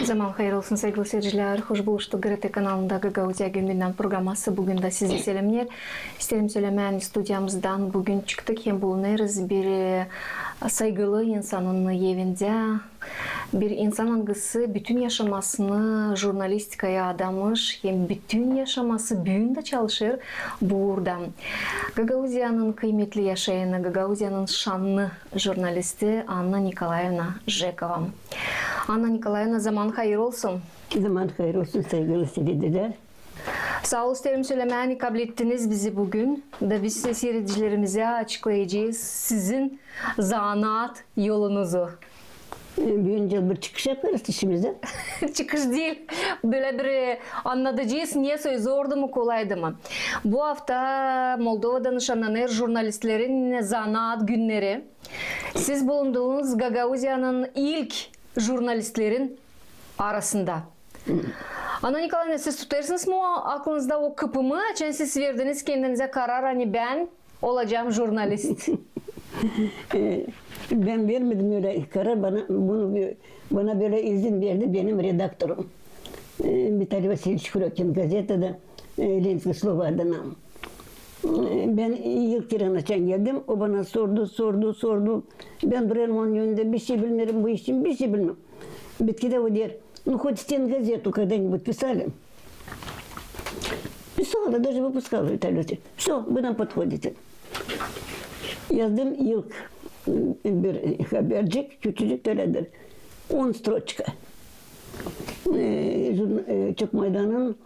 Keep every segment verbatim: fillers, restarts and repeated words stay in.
Zaman hayır olsun, saygılı seyircilär. Hoş buluştuk GRT kanalında "Gagauziya gündäm" programası. Büün dä sizi selämneer. İsteerim sölemää, ani studiyamızdan büün çıktık hem bulunêrız bir, e, saygılı insanın evindä. Bir insan, angısı bütün yaşamasını jurnalistikaya adamış hem bütün yaşaması büün dä çalışêr bu uurda. Gagauziyanın kıymetli yaşayanı, Gagauziyanın şannı jurnalisti Anna Nikolaevna Jekova. Anna Nikolaevna, zaman hayır olsun. Zaman hayır olsun, saygılı seyircilär. Saa ol, isteerim sölemää, ani kablettiniz bizi büün. Da biz seyircilerimizä açıklayacez sizin zanaat yolunuzu. Büün bir çıkış yaparız işimizä. Çıkış diil. Bölä bir, e, annadacez, nesoy zordu mu, kolaydı mı. Bu afta Moldovada nışannanêr jurnalistlerin zanaat günneri. Siz bulundunuz Gagauziyanın ilk jurnalistlerin arasında. Anna Nikolaevna, siz tutêrsınız mı aklınızda o kıpımı, açan siz verdiniz kendinizä karar, ani bän olacam jurnalist? E, bän vermedim ölä karar, bana, bunu, bana bölä izin verdi benim redaktorum. E, Vitaliy Vasilyeviç Hrökin, gazetada, e, "Ленинское слово" adına. E, bän ilk kerä açan geldim, o bana sordu, sordu, sordu. Bän durêrım onun önündä, bir şey bilmeerim bu işin, bir şey bilmeerim. Bitkidä o deer: "Ну, хоть стенгазету когда-нибудь писали?" Писала, даже выпускала, Виталий Васильевич. Всё, вы нам подходите. Yazdım ilk, e, bir habercik, küçücük, öledir. On stroçka. E, jurn-, e, Çok Maydanın,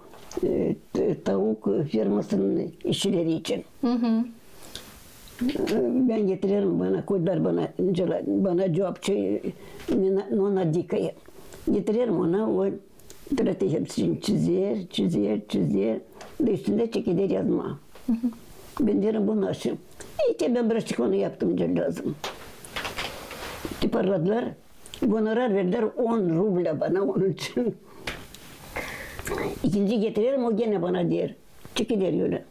e, t-, tavuk fermasının işçileri için. E, bän getirerim, bana koydular, bana, bana cuvapçı, e, Nona Dikaya. Getirerim ona, o Tratı hepsini çizer, çizer, çizer. Da üstündä çekeder yazmaa. Bän deerim, bu nasıl? İştä bän birazçık onu yaptım, cılâzım. Tiparladılar. Gonorar verdilär on rubla bana onun için. İkinci getirerim, o genä bana deer. Çekeder ölä.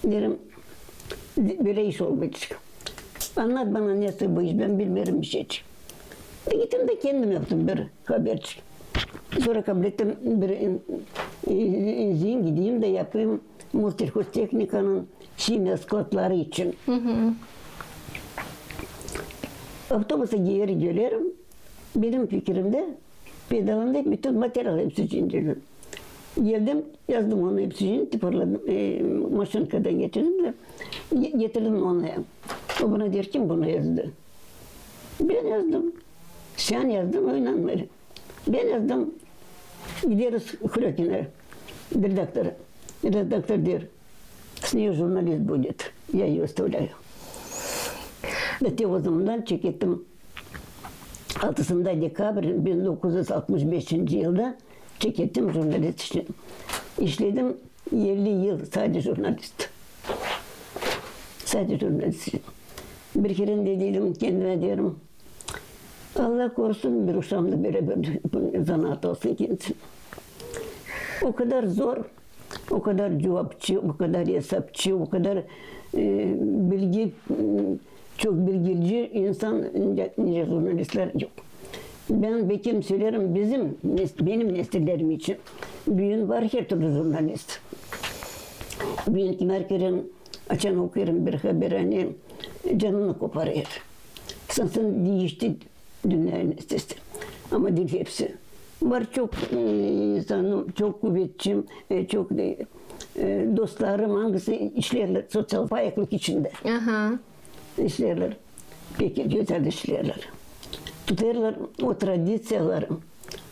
Deerim, bölä iş olmayacek. Annat bana, nesoy bu iş, bän bilmeerim bir şeycik. Da gittim da kendim yaptım bir habercik. Sora kablettim bir, e, e, izin gideyim da yapayım Мосельхозтехниканın himiya skladları için. Avtobusa geeri gelerim. Benim fikirimdä pedalında bütün material hepsi içindä. Geldim, yazdım onu hepsini, tiparladım, e, maşinkadan geçirdim da ge-, getirdim ona. O bana deer: "Kim bunu yazdı?" Bän yazdım. Sän yazdın, o inanmêêr. Bän yazdım. Gideriz Hrökinä, redaktora. Redaktor deer: "С неё журналист будет, я её оставляю". Da te o zamandan çekettim. Altısında dekabr bin dokuz üz altmış beşinci yılda çekettim jurnalist için. İşledim elli yıl sade jurnalist. Sade jurnalist için. Bir kerä dediydim kendimä, deerim, Allah korusun, bir uşaam da bölä bir zanaat alsın kendisi. O kadar zor, o kadar cuvapçı, o kadar esapçı, o kadar, e, bilgi, m, çok bilgili insan, nicä, nicä jurnalistlär yok. Bän bekim söleerim, bizim nes-, benim nesillerim için büün var her türlü jurnalist. Büün kimär kerä, açan okuyêrım bir haber, ani canını koparêr. Sansın diişti dünnä nesisi. Ama diil hepsi. Var çok, e, insanım, çok kuvetçim, e, çok, e, e, dostlarım, angısı işleerlär soţial payaklık içindä. Aha. İşleerlär. Pek gözäl işleerlär. Tutêrlar o tradiţiyaları,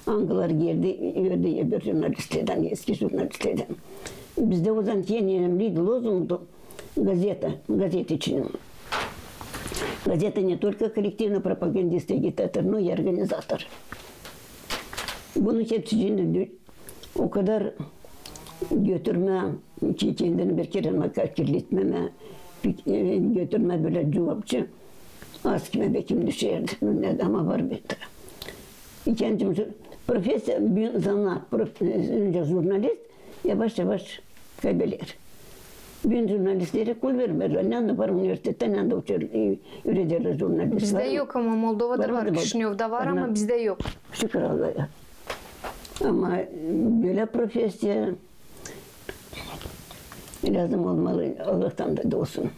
angıları geldi, ödü öbür jurnalistlerdan, eski jurnalistlerdan. Bizdä o zaman en önemliydi, lozungdu gazeta, gazeta için. Газета не только коллективный пропагандист и агитатор, но и организатор. Bunu hepsicini o kadar götürmää, ki kendini bir kerä makar kirletmemää, e, götürmää bölä cuvapçı, az kimä bekim düşärdi. Ama var bendä. Kendim şu profesiya, büün zanaat, prof-, e, jurnalist, yavaş-yavaş kaybeder. Büün jurnalistlerä kul vermeerlär. Neredä var universitettä, neredä uçêr, e, üürederlär jurnalist. Bizdä yok, ama Moldovada var, Kişinövda var, ama bizdä yok. Şükür Allaha. Ama bölä profesiya lääzım olmalı, Allahtan da olsun.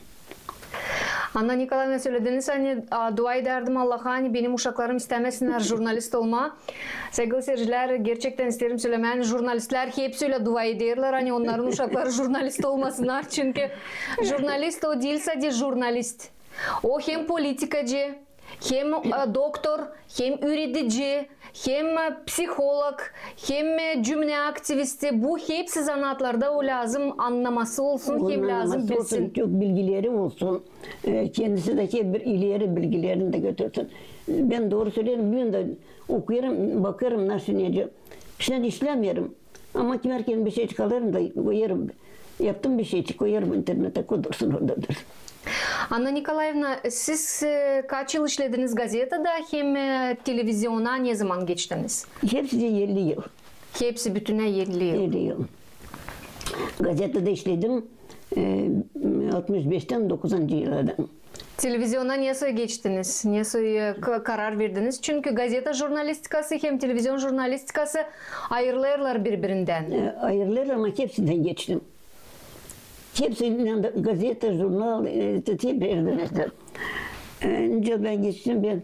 Anna Nikolaevna, sölediniz, ani, a, dua edärdim Allaha, ani benim uşaklarım istämesinnär jurnalist olmaa. Saygılı seyircilär, gerçektän isteerim sölemää, ani jurnalistlär hepsi ölä dua ederlär, ani onnarın uşakları jurnalist olmasınnar, çünkü jurnalist o diil sade jurnalist. O hem politikacı, hem, e, doktor, hem üüredici, hem, e, psiholog, hem, e, cümne aktivisti. Bu hepsi zanaatlarda o lääzım annaması olsun, hem lääzım bilsin. Çok bilgileri olsun. E, kendisi dä hep bir ileri bilgilerini dä götürsün. Bän dooru söleerim, büün dä okuyêrım, bakêrım, nasıl, nicä. Şindi işlämeerim. Ama kimärkän bir şeyçik alêrım da koyêrım. Yaptım bir şeyçik, koyêrım internetä, koy dursun orada, dursun. Anna Nikolaevna, siz, e, kaç yıl işlediniz gazetada hem, e, televiziona ne zaman geçtiniz? Hepsi dä elli yıl. Hepsi bütünä elli yıl. Elli yıl. Gazetada işledim, e, altmış beştän dokuzuncu yıllardan. Televiziona nesoy geçtiniz, nesoy, e, k-, karar verdiniz? Çünkü gazeta jurnalistikası hem televizion jurnalistikası ayırılêrlar biri-birindän. E, ayırılêrlar, ama hepsindän geçtim. Hepsindän dä gazeta, jurnal, e, te-, te-, bir-birindän. E, nicä bän geçtim, bän,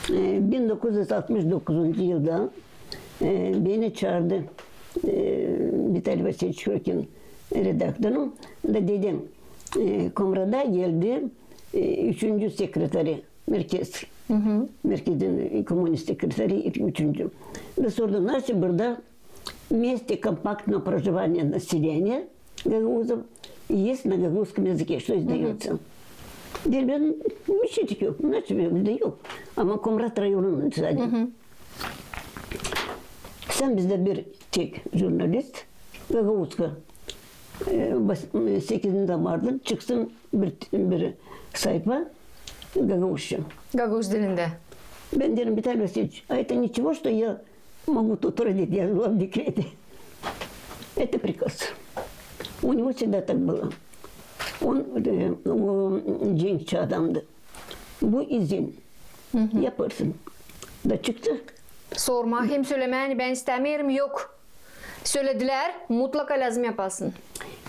e, bin dokuz üz altmış dokuzuncu yılda, e, beni çaardı, e, Vitaliy Vasilyeviç Hrokin, redaktorum, da dedi, e, Komrada geldi, e, üçüncü sekreteri merkez, merkezin, e, komunist sekreteri üçüncü. Da sordu, nasıl burada месте компактного проживания населения гагаузов есть на гагузском языке, что издаётся. Deer, bän bir şeyçik yok, nasıl, burada yok. Ama Komrat rayonunun sade. Sän bizdä bir tek jurnalist, gagauzka, e, bas-, e, sekizinci marttan çıksın bir, bir sayfa gagauzça. Gagauz dilindä. Bän deerim, Vitaliy Vasilyeviç, а это ничего, что я могу тут родить, я была в декрете. Это приказ. У него всегда так было. Он, э, o cenkçi adamdı. Bu izin. Yapêrsın. Da çıktı. Sormaa hem sölemää, ani bän istämeerim, yok. Söledilär, mutlaka lääzım yapasın.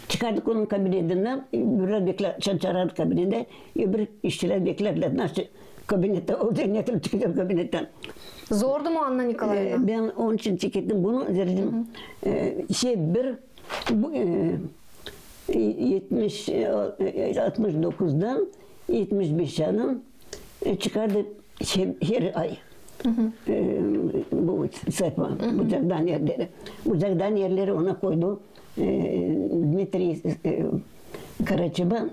Çıkardık onun kabinetindän, bir bekler, çan-, çaardık kabinetindä, öbür işçilär beklärdilär, nasıl kabinettä olacek, nesoy çıkacek kabinettän. Zordu mu, Anna Nikolaevna? E, bän onun için çekettim bunu, dedim, e, şey, bir, bu, e, etmiş, e, altmış dokuzdan etmiş beşä, e, çıkardı her, her ay. E, bu sayfa, Bucakdağın erleri. Bucakdağın erleri ona koydu, e, Dmitriy, e, Karaçaba.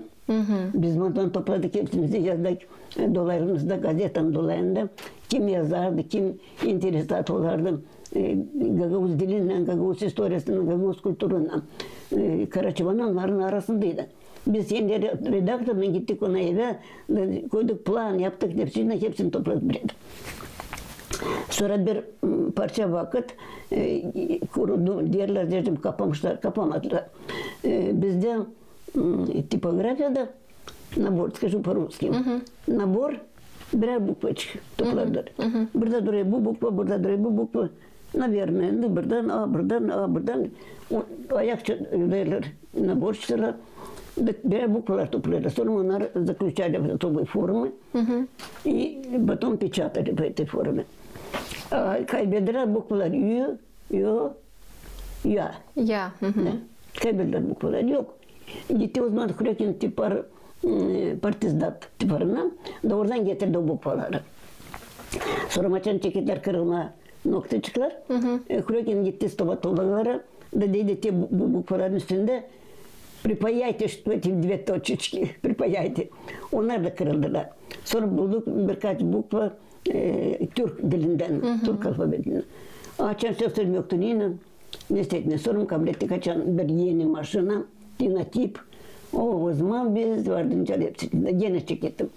Biz ondan topladık, hepsimizi yazdık, e, dolayımızda, gazetanın dolayında. Kim yazardı, kim interesat olardı, e, gagauz dilindän, gagauz istoriyasından, gagauz kulturundan. E, Karaçaba onnarın arasındaydı. Biz şindi re-, redaktorlan gittik ona evä, e, koyduk plan, yaptık, hepsini, hepsini topladık bir erä. Sora bir, m, parça vakıt, e, kurudu, deerlär, dedim, kapamışlar, kapamadılar. E, bizdä, m, tipografiyada nabor, скажу по-русски. Nabor, birär bukvaçık topladılar. Burada durêr bu bukva, burada durêr bu bukva. Наверное, indi buradan, a buradan, a buradan. O, ayakça deerlär, naborşçılar. Birär bukvalar topladılar. Sora onnarı заключали в эту форму. И потом печатали по этой форме. A kaybederlär bukvalar ü, ö, ya. Ya. Ne? Kaybederlär bukvalar. Yok. Gitti o zaman Hrökin tipar, m, Partizdât tiparına, da oradan getirdi o bukvaları. Sora maçan çeketlär kırılma noktaçıklar. E, Hrökin gitti stomatologlara, da dedi, te bu, bu bukvaların üstündä припаяйте что эти две точечки, припаяйте. Onnar da kırıldılar. Sora bulduk birkaç bukva, e, türk dilindän, türk alfabetinden. Açan seslerim yoktu, neyni, ne istedim, sora kablettik, açan bir eni maşina, Tinotip. O, o zaman biz vardı, nicä hepsi, genä çekettim.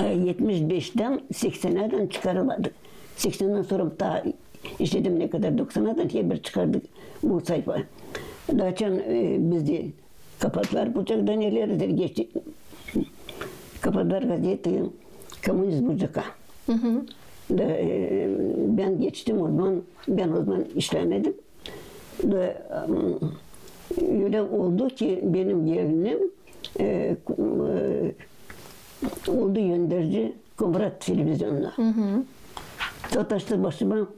E, etmiş beştän seksenädän çıkaramadık. Seksenädän sora taa işledim ne kadar, doksanädän hep bir çıkardık bu sayfa. Da açan, e, bizi kapattılar Bucakdağın erleri, geçti. Kapattılar gazetayı, Komunist Bucaka. Da, e, Bän geçtim o zaman, bän o zaman işlämedim. Da, m, ölä oldu ki, benim gelinim, e, ku-, e, oldu önderci Komrat televizionuna. Sataştı başıma.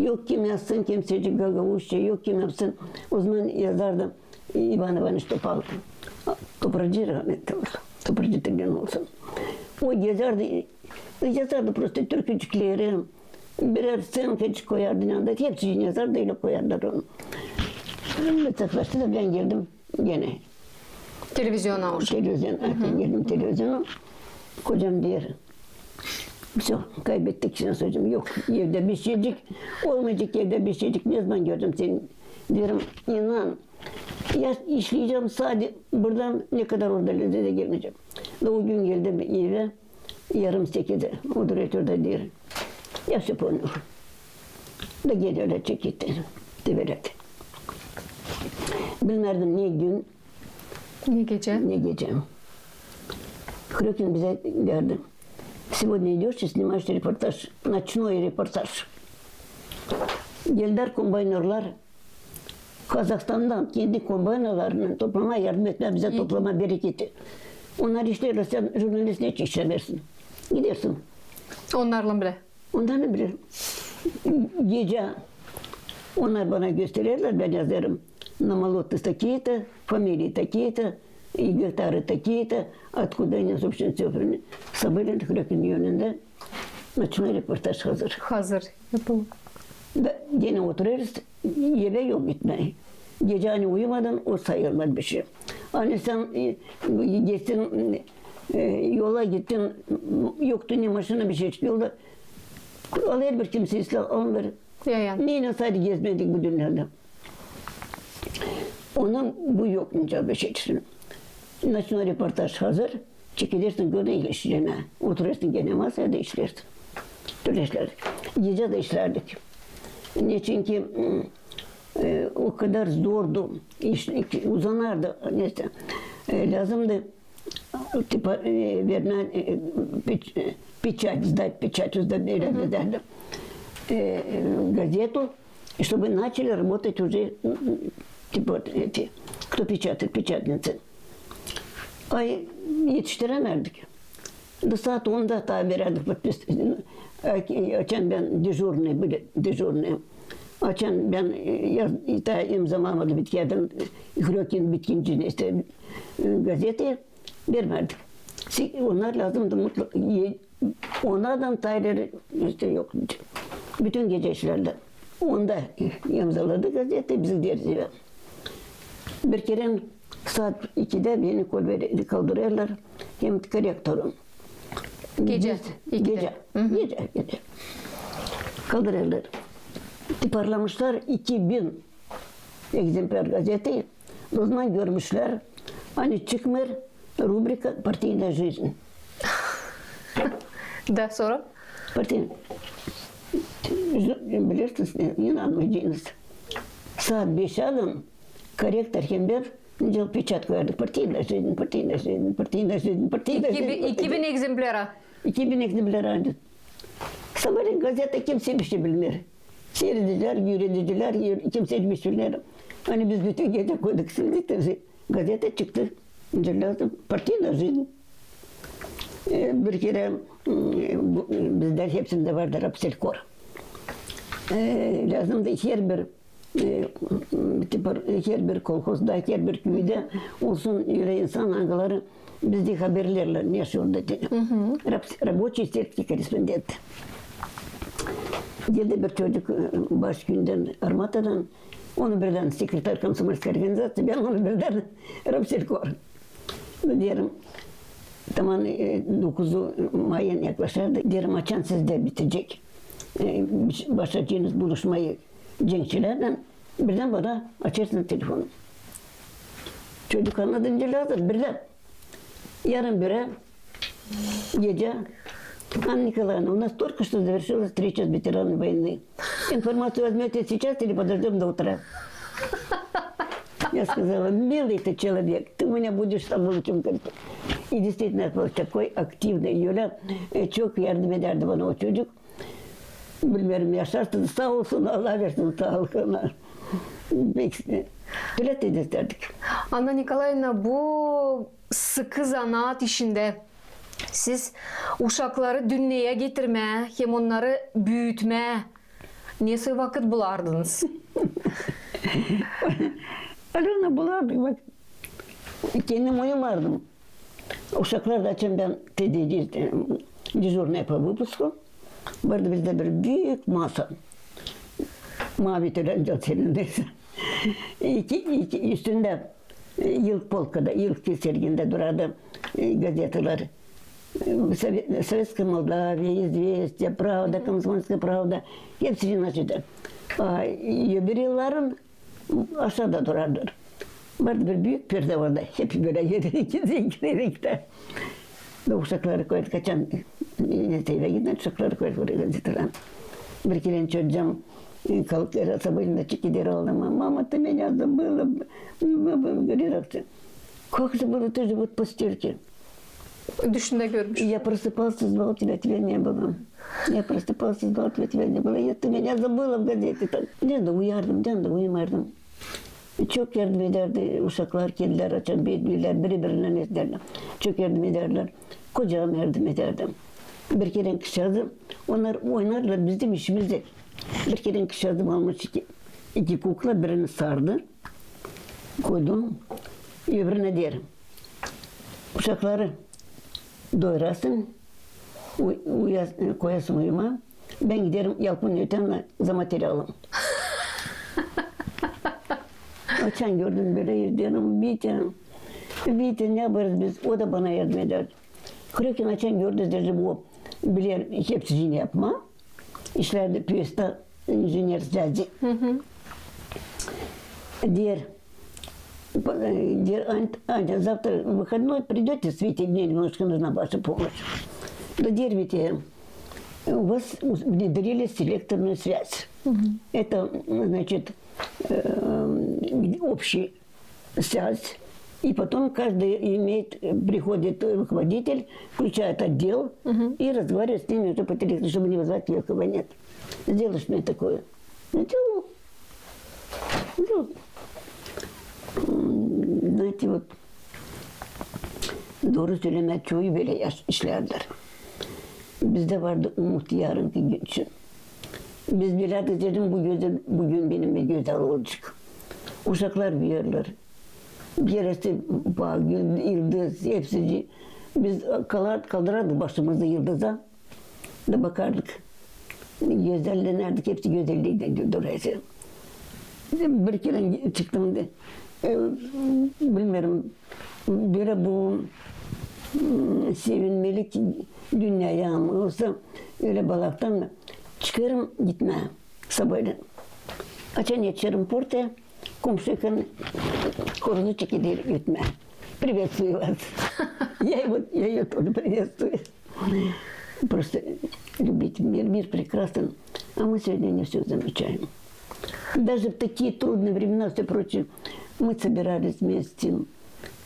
Yok kim yazsın kimsecik gagauzça, yok kim yazsın. O zaman yazardı İvan İvanıç Topal. Topracı rahmetli olsun. Topracı türlü olsun. O yazardı, yazardı prosto türkücükleri. Birär scenka koyardı yanında. Hepsini yazardı, ölä koyardılar onu. Sataştı da bän geldim genä. Televiziona uşak. Televizion, aha, geldim televiziona. Kocam deer: "Всё, kaybettik seni, hocam. Yok evdä bişecek, olmayacek evdä bişecek. Ne zaman görecäm seni?" Deerim: "İnan, ya işleyecäm sade buradan, ne kadar orada lezete gelmeyecäm." Da o gün geldim evä, yarım sekizä. O direktor da deer: "Я всё понял". Da genä ölä çekti, deveretti. Bilmärdim ne gün, ne gecä. Ne gecä. Hrökin bizä deerdi: "Сегодня идёшь и снимаешь репортаж, ночной репортаж". Geldilär kombaynorlar Kazahstandan kendi kombaynorlarını toplamaa yardım etmää bizä, toplamaa bereketi. Onnar işleerlär, sän jurnalist neçin işlämeersin? Gidersin. Onnarlan bilä. Ondan ne bilä. Gecä onnar bana göstererlär, bän yazêrım: "На молотность такие-то, фамилии такие-то, и гектары такие-то, откуда они, собственно, всё". Sabaalän Hrökin önündä ночной репортаж hazır. Hazır yapılı. Da genä oturêrız, evä yok gitmää. Gecä ani uyumadın, o sayılmaz bişey. Ani sän, e, geçtin, e, yola gittin, yoktu ni maşina, bişey çıktı yolda. Al herbir kimsey islää, al ver. Yayan. Neylän sade gezmedik bu dünnedä. Onun bu yok nicä bişey çıksın. Ночной репортаж hazır. Çekedersin, genä işlemää. Oturêrsın genä masaya da işleersin. Türlü işlär. Gecä dä işlärdik. Neçin ki, m, e, o kadar zordu. İş, uzanardı, neysä. E, lääzımdı, tipa, e, vermää, e, peç-, e, печать, сдать печать, uzda bölä derlär. E, e, газету, чтобы начали работать уже, м, м, типа, вот эти, кто печатает, печатницы. Ay, etiştiremärdik. Da saat onda taa verärdik podpis. Açan bän dežurnıy, bile dežurnıy. Açan bän, e, yaz-, taa imzalamadım bitkädän, e, Hrökin bitkinci, neysä, e, gazeta vermärdik. Si-, onnar lääzımdı mutlaka, e, Onnadan taa ileri işte yok. Bütün gecä işlärdi. Onda imzaladı gazeta, biz gideriz evä. Bir kerä saat ikidä beni kolberi kaldırêrlar hem korrektoru. Gecä ikidä. Gecä, gecä. Kaldırêrlar. Tiparlamışlar iki bin ekzemplär gazetayı. O zaman görmüşlär, ani çıkmêêr rubrika «Партийная жизнь». Da sora? Partiya. Bilersiniz, inanmayacenız. Saat beşä alın, korrektor hem bän, nicä pečat koyardık: «Партийная жизнь, партийная жизнь, партийная жизнь, партийная жизнь». İki bin, iki bin ekzemplera. İki bin ekzemplera. Sabaalän gazeta kimsey bişey bilmeer. Siiredicilär, üüredicilär, kimsey bişey bilmeer. Ani biz bütün gecä koyduk, sildik, gazeta çıktı. Lääzım, «Партийная жизнь». E, bir kerä, m, bu, bizdä hepsindä vardı rap-selkor. E, lääzımdı herbir e, tipa, herbir kolhozda, herbir küüdä olsun ölä insan, angıları bizdä haberleerlär, ne iş orada diye. Раб-, рабочий, сельский корреспондент. Geldi bir çocuk, e, baş küündän, Armatadan, onu birdän sekretar komsomolskaya organizaţiya, bän onu birdän rap-selkor. Deerim, taman, e, dokuzu mayın yaklaşardı. Deerim, açan sizdä bitecek? E, başlayacenız buluşmayı cenkçilerdän, birdän bana açêrsınız telefonu. Çocuk annadı, nicä lääzım, birdän. Yarın birä gecä: «Анна Николаевна, у нас только что завершилась встреча с ветеранами войны. Информацию возьмёте сейчас или подождём до утра?» Я сказала: «Милый ты человек, ты у меня будешь самым лучшим корреспондентом». И действительно, был такой активный. Юля, e, çok yardım edärdi bana o çocuk. Bilmeerim, yaşasın, saa olsun, Allah versin saalık ona. Pek, bölä istärdäk. Anna Nikolaevna, bu sıkı zanaat işindä siz uşakları dünneyä getirmää hem onnarı büütmää nesoy vakıt bulardınız? Alena, bulardık, bak. Kendim uyumardım. Uşaklar da, açan bän te-, te-, dežurnaya po выпуску. Vardı bizdä bir büük masa. Mavi tölen, neysä. İki, iki, üstündä, e, ilk polkada, ilk sergindä durardı, e, gazetalar. E, Sove-, Советская Молдавия, Известия, Правда, Комсомольская правда. Hepsi, значит. A öbür yılların aşaada durardı. Vardı bir büük perdä orada. Hep bölä girerdik, girerdik dä. Da uşakları koyardık, açan, e, evä gidän, uşakları koyardık oraya gazetaları. Bir kerä çocam, e, kalkêr, sabaadan çıkêr, alamam. Мама, ты меня забыла. Говорит: как забыла, ты же вот в постельке. Düşündä görmüş. Я просыпался, звал тебя, тебя не было. Я просыпался, звал тебя, тебя не было. Я, ты меня забыла в газете. Так. Bän dä uyardım, bän dä uyumardım. Çok yardım edärdi uşaklar, kedilär, açan bedüylär, biri-birinnän istärlär. Çok yardım edärlär. Kocam yardım edärdi. Bir kerä kızçaazı, onnar oynardılar bizim işimizä. Bir kerä kızçaazım almış iki, iki kukla, birini sardı, koydu, öbürünä deer: uşakları doyurasın, u-, uyas-, koyasın uyumaa, bän giderim yalpın ötänä za materialım. Açan gördüm bölä, deerim: Vitya, Vitya, ne yapêrız biz? O da bana yardım eder. Krökin açan gördü, dedi, bu biler hepsicini yapmaa. İşlärdi Пиоста, инженер связи. Deer, deer: Ань-, Аня, завтра выходной, придёте с Витей мне, немножко нужна ваша помощь. Да, deer, Витя, у вас внедрили селекторную связь. Это, значит, э, общий связь. И потом каждый имеет, приходит руководитель, включает отдел и разговаривает с ними уже по телефону, чтобы не вызывать в её кабинет. Сделаешь мне такое? Ну, делаю. Ну, м, знаете, вот, dooru sölemää, çoyu bölä yaş-, işlärdilär. Bizdä vardı umut yarınki gün için. Biz bilärdik, dedim, bu gözäl, büün benim bir gözäl olacek. Uşaklar büüyerlär. Birisi, bak, yıldız, hepsi. Biz kalar-, kaldırardık başımızı yıldıza da bakardık. Gözällenärdik, hepsi gözälliydän durêrdı. Bir kerä çıktım da, e, bilmeerim, bölä bu, m, sevinmelik dünneyä, ama olsa ölä balaktan çıkêrım gitmää sabaadan. Açan etişerim portaya, komşuykan horozu çekeder ötmää. Приветствую вас. Я его, я её тоже приветствую. Просто любить мир, мир прекрасен, а мы сегодня не всё замечаем. Даже в такие трудные времена, всё прочее, мы собирались вместе,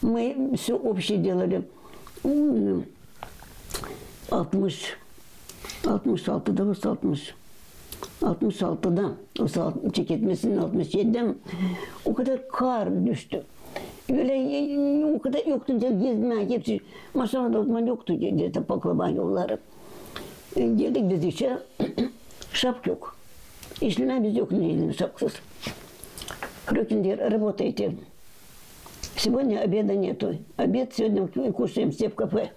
мы всё общее делали. М, altmış, altmış altıda, o altmış, altmış altıda, o sal-, çeketmesinin altmış edidä, o kadar kar düştü. Ölä, e, o kadar yoktu da gezmää, hepsi maşinada oturmaa yoktu, dedi, paklava yolları. E, geldik biz işä, şapk yok. İşlemää biz yok, ne gidelim şapksız. Krökin deer: работайте. Сегодня обеда нету. Обед сегодня мы кушаем все в кафе.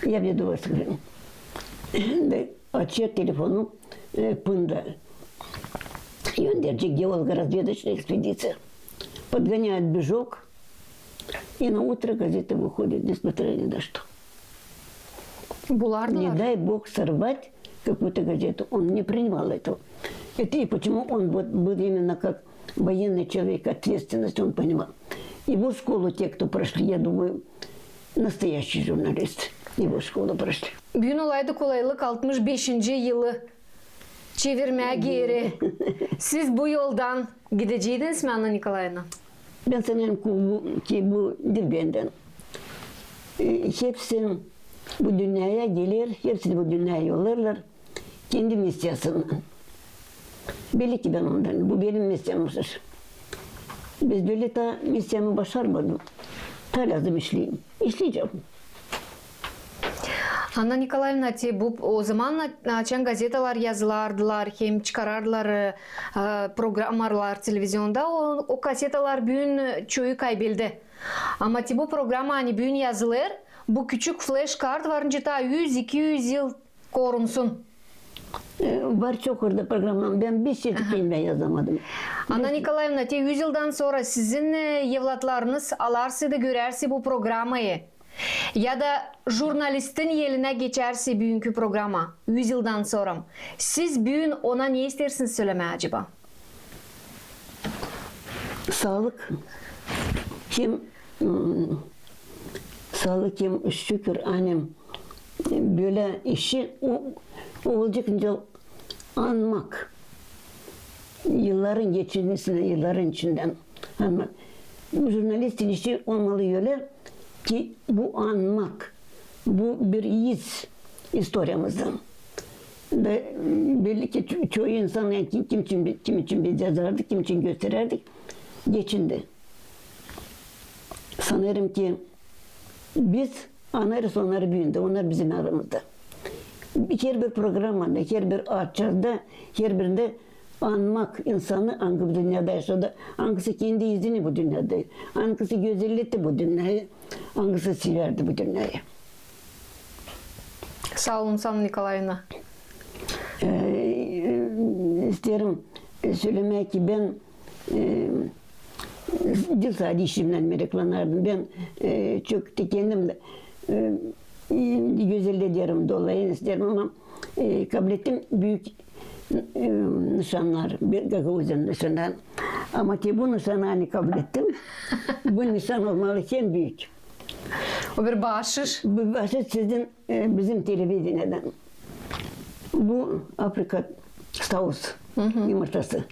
Я веду вас, говорю. Да, açêr telefonu, e, Pında. Gönderecek геолого-разведочная экспедиция. Подгоняет бежок, и на утро газета выходит, несмотря ни на что. Не дай бог сорвать какую-то газету. Он не принимал этого. Это и почему он вот был именно как военный человек, ответственность он понимал. Его школу, те, кто прошли, я думаю, настоящий журналист. Его школу прошли. Büün olaydı kolaylık, altmış beşinci yılı çevirmää geeri. Siz bu yoldan gidecäydiniz mi, Anna Nikolaevna? Bän sanêrım, ki bu, ki bu diil bendän. E, hepsi bu dünneyä geler, hepsini bu dünneyä yollarlar. kendi missiyasından. Belli ki bän ondan, bu benim missiyam olsun. Biz bölä taa missiyamı başarmadım. Taa lääzım işleyim. İşleyecäm. Anna Nikolaevna, te bu, o zaman, açan gazetalar yazılardılar hem çıkarardılar e, programalar televizionda, o, o kasetalar büün çoyu kaybeldi. Ama te bu programa, ani büün yazılêr, bu küçük fleş-kart var, nicä taa üz, iki üz yıl korunsun. E, var çok orada programam. Bän bir şey bän yazamadım. Anna Nikolaevna, te üz yıldan sora sizin e, evlatlarınız alarsaydı, görärsä bu programayı, ya da jurnalistin elinä geçärsä büünkü programa, üz yıldan sora, siz büün ona ne isteersiniz sölemää acaba? Saalık hem, mm, saalık hem şükür, ani bölä işi o, olacak nicä anmak. Yılların geçirmesini, yılların içindän anmak. Bu jurnalistin işi olmalı ölä ki bu anmak, bu bir iz istoriyamızdan. Da belli ki ço-, çoyu insan, yani kim, kim için, bi-, kim için biz yazardık, kim için gösterärdik, geçindi. Sanêrım ki biz anêrız onnarı büün dä, onnar bizim aramızda. Herbir programada, herbir açarda, herbirindä anmak insanı, angı bu dünnedä yaşadı, angısı kendi izini bu dünnedä, angısı gözelletti bu dünneyä, angısı sevärdi bu dünneyä. Saa olun, Anna Nikolaevna. E, isteerim, e, sölemää ki bän, e, diil sade işimnän meraklanardım. Bän, e, çok tä kendim dä, e, e, gözellerim, dolayın isteerim, ama, e, kablettim büük, e, nışannar, bir Gagauziyanın nışannar. Ama te bu nışanı, ani kablettim, bu nışan olmalı hem büük. O bir baaşış. Bu baaşış sizin, e, bizim televideniyedän. Bu aprikot, staus yumurtası.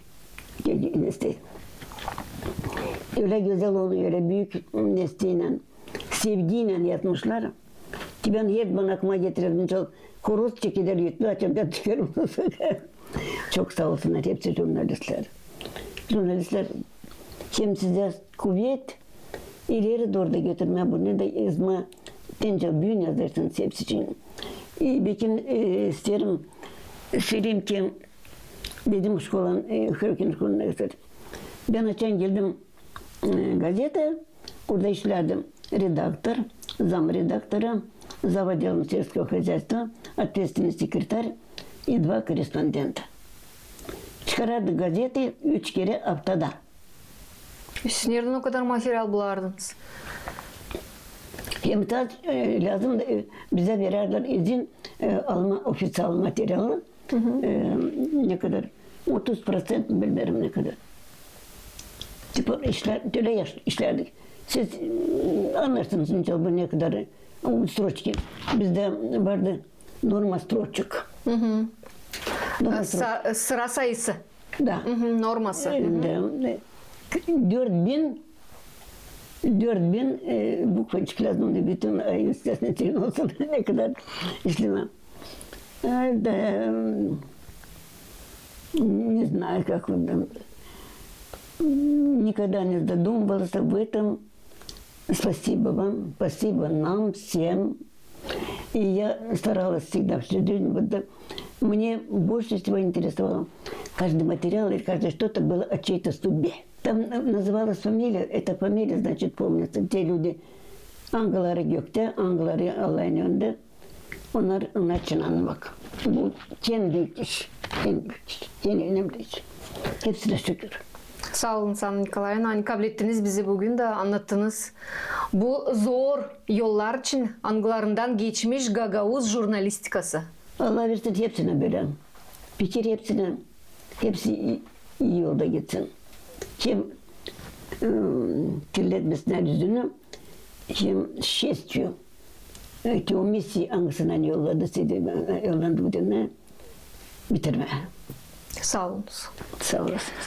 Geldi, işte. Ölä gözäl oldu, ölä büük nesteynän, sevgiylän yapmışlar. Ki bän her zaman aklıma getirärdim, çok horoz çekerlär, yuttu, açan bän çıkarım. Çok saa olsunnar hepsi jurnalistlär. Jurnalistlär, hem sizä kuvet, ileri dooru da götürmää bunu da, yazmaa, te nicä büün yazêrsınız hepsi için. E, bekim, e, isteerim söleyim ki, dedim, şkolanın, e, Hırkin şkolanın, bän açan geldim, e, gazetä, orada işlärdim redaktor, zam redaktora, zав odelom сельского хозяйства, ответственный секретарь и два корреспондента. Çıkarardık gazetayı üç kerä aftada. Siz neredän o kadar material bulardınız? Hem taa, e, lääzım, e, bizä verärdilär izin, e, almaa ofiţial materialı. E, ne kadar? Otuz proţent mi, bilmeerim ne kadar. Tipa işlär, tölä yaş-, işlärdik. Siz, e, annêêrsınız, nicä bu ne kadar, e, stroçki. Bizdä vardı norma stroçok. Norma stroçok. Sa-, sıra sayısı. Da. Norması. E, da, e, dört bin, dört bin, e, bukvaçık lääzım da bütün, e, istesnä olsun, ne kadar işlemää. E, da, e, не знаю, как вы там, никогда не задумывался об этом. Спасибо вам, спасибо нам всем. И я старалась всегда всю жизнь. Вот, да, мне больше всего интересовало, каждый материал и каждое что-то было о чьей-то судьбе. Там, э, называлась фамилия, эта фамилия, значит, помнится. Те люди, angıları göktä, angıları Allahın önündä, onnar, onnar için anmak. Bu en büük iş, en büük iş, en önemli iş. Hepsinä şükür. Saa olun, Anna Nikolaevna, ani kablettiniz bizi büün dä, annattınız bu zor yollar için, angılarından geçmiş gagauz jurnalistikası. Allah versin hepsinä bölä fikir, hepsinä, hepsi ii, ii yolda gitsin. Hem, ıı, kirletmesin üzünü, hem şestyu, e, te o misiyayı, angısını yolladı, yollandı bu dünneyä, bitirmää. Saa olunuz. Saa olasınız.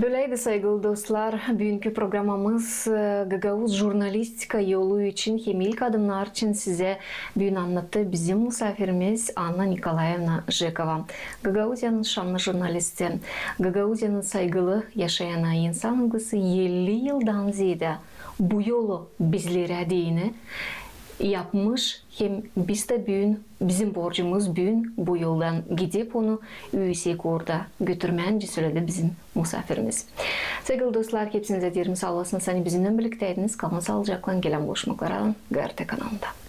Böleydi, saygılı dostlar, büünkü programamız, e, gagauz jurnalistika yolu için hem ilk adımnar için sizä büün annattı bizim musaafirimiz Anna Nikolaevna Jekova, Gagauziyanın şannı jurnalisti, Gagauziyanın saygılı yaşayanı, insan, ilgisi elli yıldan zeedä bu yolu bizlerä deyni yapmış. Hem biz dä büün, bizim borcumuz büün bu yoldan gidip onu üüsek uurda götürmää, söledi bizim musaafirimiz. Saygılı dostlar, hepsinizä deerim saa olasınız, ani bizimnän birliktäydiniz. Kalın saalıcaklan, gelän buluşmaklara GRT kanalında.